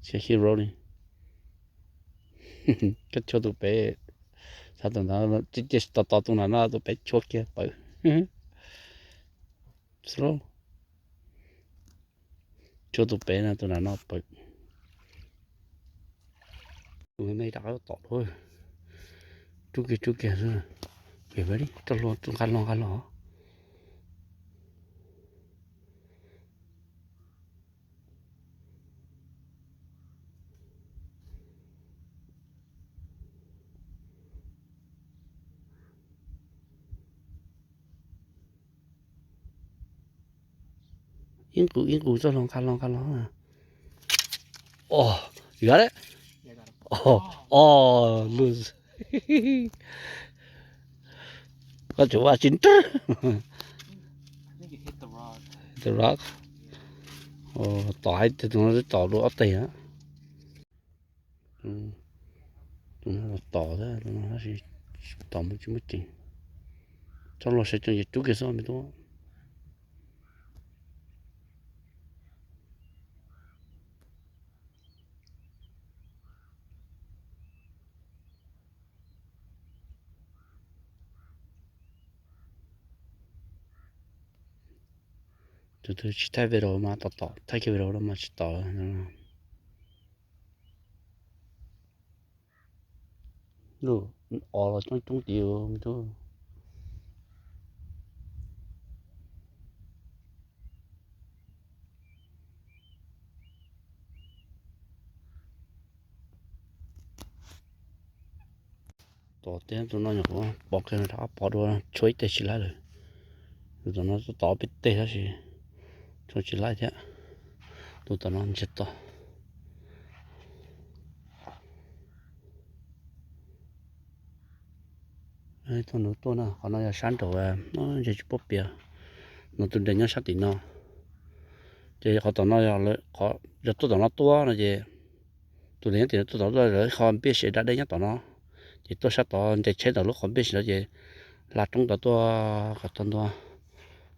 Hero li. Koj tshuab tus pem, xav tus ntawd, cia tos tos tus nram no tus pem tshuab kiag pawg. Tshuab tus pem no tus nram no pawg. Tus me rov qab tom dua. Rub kiag rub kiag xwb. Pem li rau hlo nqa hlo nqa hlo. Ib nqus ib nqus txoj hlo nqa hlo nqa hlo. Os, yog lawm. Os, os, lus. Koj tseem ua tsis nrog. The Rock. Tom hais tias tus no twb tom dua ob teg a. Tus no los tom thiab, tus no tab sis tom mus tsis muaj ceem. Txhob los sawv tsees ces rub kiag xwb me tub. Tus twg tsis thaij video mas tom tom, thaij kiag video no mas tsis tom. Lub os los coob coob tid me tub. Tom teb tus no nyuam qhuav pov kiag rov qab pov dua tshuav ib teg tsis laib lawm. Tus tom no tov peb teg tab sis tshuav tsis laib thiab. Tus tom no ntsiag to. Thaum nws tuaj na, qhov no yog sab nraum no, ntshe tsis pub piav, no tus dej nyob sab tim no. Ces qhov tom no yog, yog tuaj tom no tuaj no ces tus dej nyob tim no tuaj tom no, lawv qhov npiaj siav da dej nyob tom no, ces tuaj sab tod nres tsheb ntawm lub qhov npiaj siav no ces hla roob tod tuaj kom txog ntua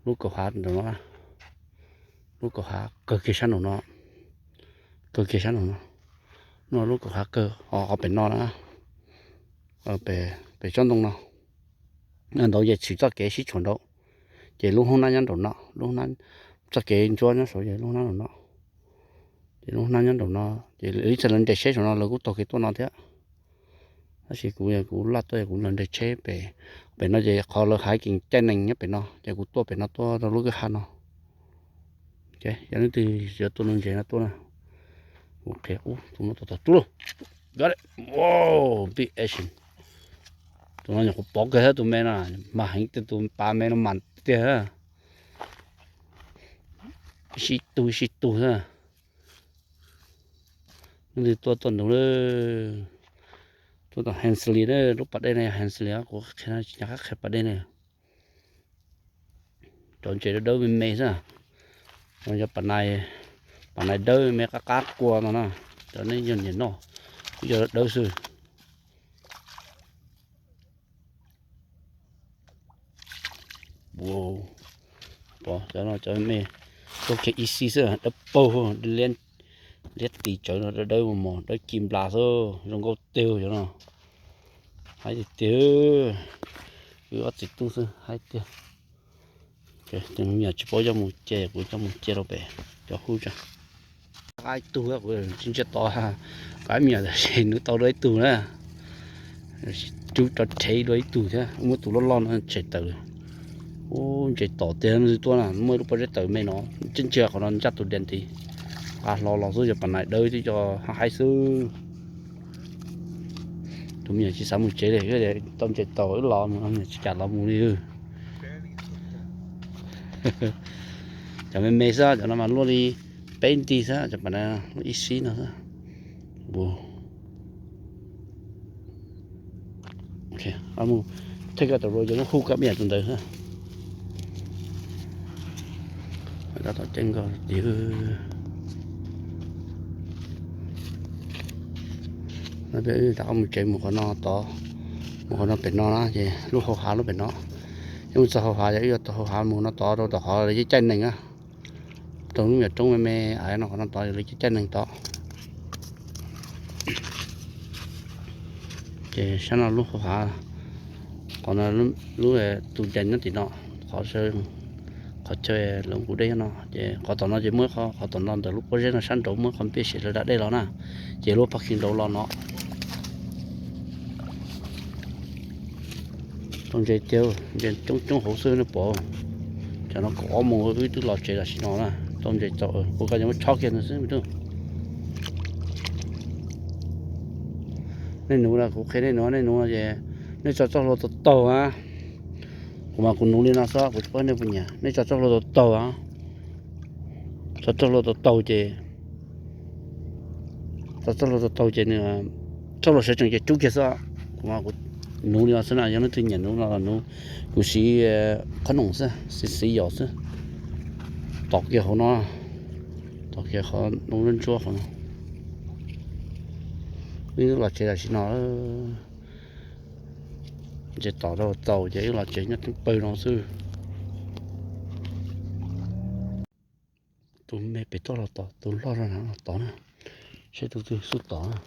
lub kaum hav nraum no, lub kaum hav kawg kiag sab nraum no, kawg kiag sab nraum no. No lub kaum hav kawg qhov pem no na, pem tsob ntoo no. Ntawd ces tshwm txoj kev sib tshuam nraud, ces lub hnub nab nyob nraum no, lub hnub nab, txoj kev ntsuab nyob saud ces lub hnub nab nraum no. Ces lub hnub nab nyob nraum no, ces ib txhia lawv nres tsheb saum no lawv kuj taug kev tuaj no thiab. Tab sis kuv, kuv laj tuaj kuv los nres tsheb pem, pem no ces qhov lawv hais keem caij nees nyob pem no ces kuv tuaj pem no tuaj rau lub kwj ha no. Yog leej twg yuav tuaj nuv ntses no tuaj na, kuv qhia ub tus no tom tom rub lauj. Got it. Wow, big action. Tus no nyuam qhuav pov kiag thiab tus me no, mas heev tiag, tus pas me no mas tiag. Sib tug sib tug xwb. Leej twg tuaj tuaj nrog lawm. Tuaj tom Hensley na, lub pas dej no yog Hensley, kuv qhia tsis nco qab qhia pas dej ne. Cov ntses dawb dawb me me xwb. Yog pas nais, pas nais dawb me qab qab kua no na. Cov nej yog nyiam noj, yog dawb xwb. Pom cov no cov me, tuaj kiag ib xib xwb dawb paug, liab tis tsawv no dawb dawb mos mos dawb ci nplas xwb zoo nkauj tiag cov no. Haib tiag tiag, wb ob txiv tub xwb haib tiag. Ces me nyuam tsis paub coj mus ce, kuv coj mus ce rau pem cov hub tsa. Qab ib tug kuv tsis ntsia tod, qab me nyuam tab sis nws tau dua ib tug na. Rub rov rhev dua ib tug thiab, muab tus loj loj no tshem tawm. Ub, ntses tom tiag no tuaj na, muaj ib lub pob zeb tawm me no, ntsia ntsia qhov no ncaj tus dej tid. Nqa hlo los xwb, yog pas nais dawb twb cov haib haib xwb. Tus me nyuam tsis xav mus tsev li, tau ntses tau wb los mus, me nyuam tsis kam los mus li. Cov me me xwb, cov no mas luaj li peb nti xwb, cov pas nais ib xib no xwb. Mus, take out the road, yog lub hu kab me nyuam tus ntawd xwb. Tab tom ceeb nkaus tiag. No peb rov qab mus tsev mus qhov no tod, mus qhov no pem no na, ces lub hau hav lub pem no. Yog mus txog hau hav, yog wb yuav tau hau hav mus no tod rau tom qhov lawv caij caij nees na. Rau lub me nyuam roob me me no qhov no tod yog lawv caij caij nees tod. Ces sab no lub hauv hav, qhov no lub tus cais nyob tim no, qhov, qhov chaw lawv nqus dej nyob no. Ces qhov tom no ces muaj ib qho, qhov tom no ntawm lub pob zeb no sab nraud muaj ib qho npiaj siav lawv da dej los na, ces lub parking nraud los no. Tau ntses tiag, ntses coob coob hauv xwb nej pom. Tsam no kaum ob moos wb twb los tsev tam sim no na, tau ntses txaus, kuv koj cov muab chob kiag ntawd xwb me tub. Nej nuv na, kuv qhia nej nuv, nej nuv ces nej tso txoj hlua tau taug a. Kuv mas kuv nuv li no xwb, kuv tsis paub nej puas nyiam. Nej tso txoj hlua tau taug a, tso txoj hlua tau taug ces, tso txoj hlua tau taug ces nws, txoj hlua sawv tsees ces rub kiag xwb. Kuv mas kuv nuv li no xwb na, yog leej twg nyiam nuv no los nuv. Kuv siv qhob noom xwb, siv xwb yos xwb. Tom kiag hauv no, tom kiag qhov ntsuab ntsuab hauv no. Wb los tsev tam sim no, ntses tom rau txaus ces wb los tsev nyob teeb pawg no xwb. Tus me pem toj los tom, tus loj zog na los tom na. Seb tus twg xub tom na.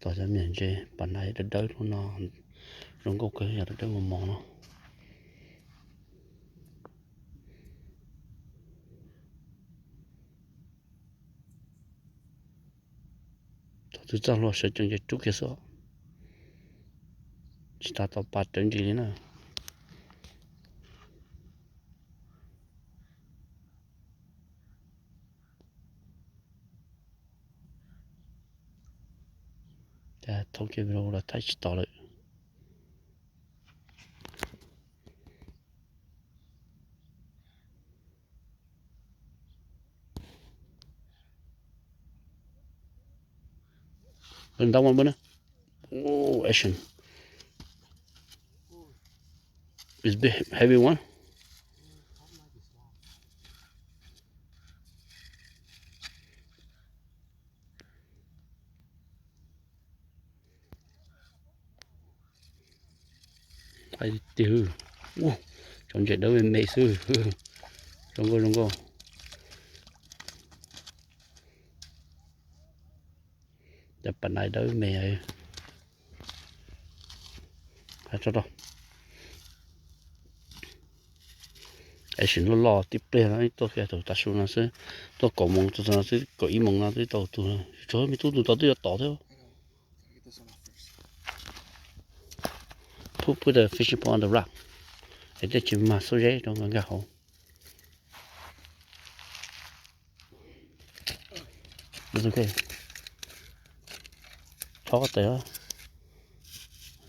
Tom cov me ntses pas nais dawb dawb no, zoo nkauj kawg, yog dawb dawb mos mos no. Thaum twg txoj hlua sawv tsees ces rub kiag xwb, tsis tas tau pas rawv ntsis li na. Cas thoob kiag video los thaij tsis tau lawm. Another one, Buna. Oh, action. It's big, heavy one. Tiag, cov ntses dawb me me xwb. Zoo nkauj zoo nkauj. Cov pas nais dawb me. Tso rau. Es sim loj loj tib pliag no tuaj kiag thaum tav su no xwb, tuaj kaum moos txog no xwb, kaum ib moos no twb tau tus. Tsuav me tub tus tod twb yuav tom thiab. Put, put the fishing pole on the rock. Es tej tsis mag xub zeb rau nkag hauv. It's okay. Chob tes.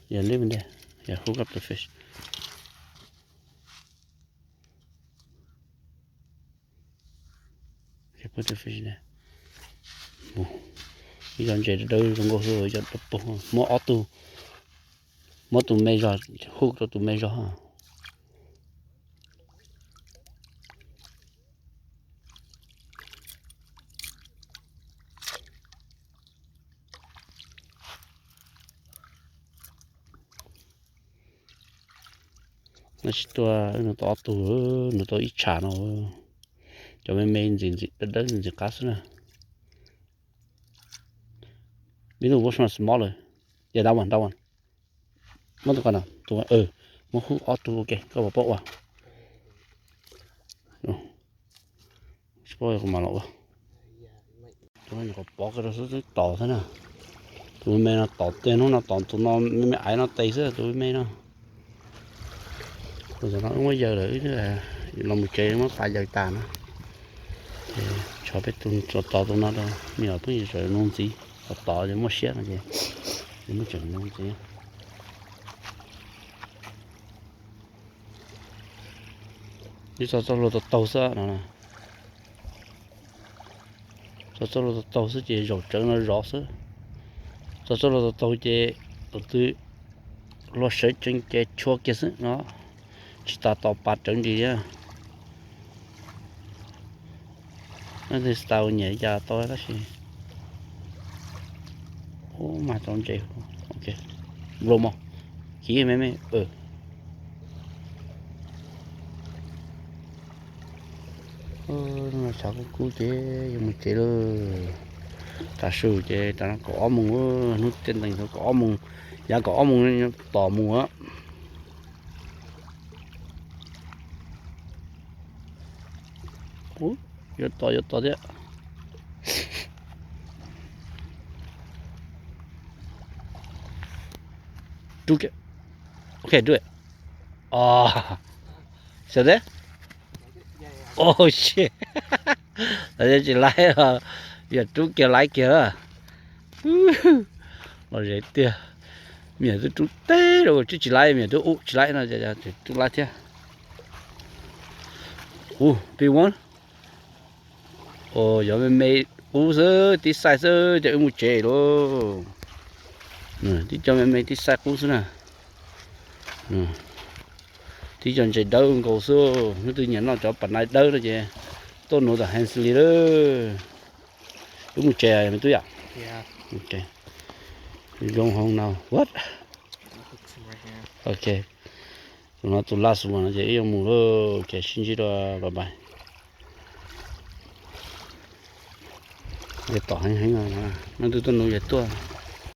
Yeah, leave it there. Yeah, hook up the fish. Ib co ntses dawb zoo nkauj xwb, cov dawb paug. Muab ob tug, muab tus me zog, hook rau tus me zog. No tsis tuaj, nws tau ob tug, nws tau ib tsham no. Cov me me ntxim ntxim dawb ntxim qab xwb na. Vis dua muab smaller. Yeah, that one, that one. Muab tus ko na, tus, muab hook ob tug ua ke, koj puas paub ua? Tsis paub kuv mam los ua. Tus no nyuam qhuav pov kiag rau xwb twb tom xwb na. Tus me no tom tiag, hnub no tom tus no me me aiv no tes xwb tus me no. Tus no wb muab yaws lawm, wb los mus tsev muab pas yaws tas na. Ces tshuav peb tus tod tus no rau me nyuam pheej yuav tsum nuv ntxiv, tod tod ces muaj siab no ces muab tsum nuv ntxiv. Wb tso txoj hlua tau taug xwb no. Tso txoj hlua tau taug xwb ces zaum tsawv no zov xwb. Tso txoj hlua tau taug ces tus twg hlua sawv tsees ces tshua kiag xwb no. Tsis tas tos pas rawv nris thiab. Leej twg xav ua nyiam li cas tau tab sis ub mas tau ntses. Ok, blow mos, khiv me me. Tshav kub kub ces yuav mus tsev lawm. Tav su ces tav no kaum ob moos, hnub tej ntees thaum kaum ob moos, yav kaum ob moos tos mus. Yuav tos yuav tos thiab. Rub kiag. Ok, do it. Xav teb. Oh shit. Tsis laib os, yog rub kiag laib kiag. Los zem tiag. Me nyuam twb rub teb rau tsis tsis laib, me nyuam twb ub tsis laib no, rub laib thiab. Ub, big one. Yog me me qub xwb, tib xaij xwb ces wb mus tsev lauj. Tib co me me tib xaij qub xwb na. Tib co ntses dawb nkaus xwb, hnub twg nyiam noj cov pas nai dawb no ces tuaj nuv tom Hensley lawm. Wb mus tsev me tub yom. Zoo hoo no. What? Ok. Tus no tus last one no ces wb yuav mus lawm, ces sib ntsib dua, bye bye. Yog tom heev heev, hnub twg tuaj nuv yog tuaj.